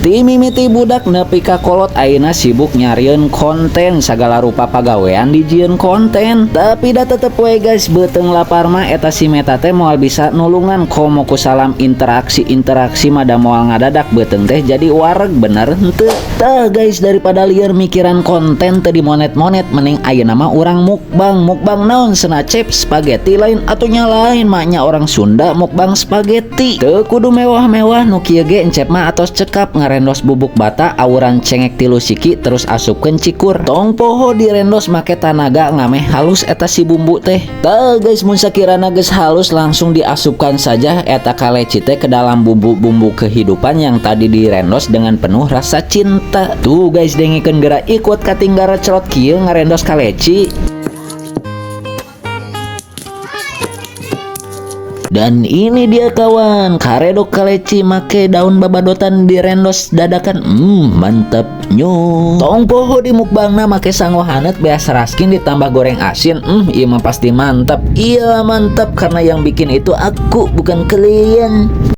Ti mimiti budak nepi ka kolot ayeuna sibuk nyarieun konten, sagala rupa pagawean dijieun konten. Tapi da tetep we, guys, beuteung lapar mah eta si Meta teh moal bisa nulungan, komo ku salam interaksi-interaksi mah da moal ngadadak beuteung teh jadi wareg, bener henteu? Tah guys, daripada lieur mikiran konten teu dimonet-monet, mending ayeuna mah urang mukbang. Mukbang naon cenah, Cep? Spaghetti lain atuh nya? Lain maknya, orang Sunda mukbang spaghetti. Teu kudu mewah-mewah, nu kieu ge Encep mah atos cekap. Ngarendos bubuk bata, awuran cengek 3 siki, terus asupkeun cikur. Tong poho direndos make tanaga ngameh halus eta si bumbu teh. Tah guys, mun sakirana geus halus, langsung diasupkan saja eta kaleci teh ke dalam bumbu-bumbu kehidupan yang tadi direndos dengan penuh rasa cinta. Tuh guys, dengekeun geura ikut katinggal recrot kieu ngarendos kaleci. Dan ini dia kawan, karedok kaleci make daun babadotan direndos dadakan. Mantapnya. Tong poho di mukbangna make sango hanet beas raskin ditambah goreng asin. Ieu mah pasti mantap. Iya mantap, karena yang bikin itu aku, bukan kalian.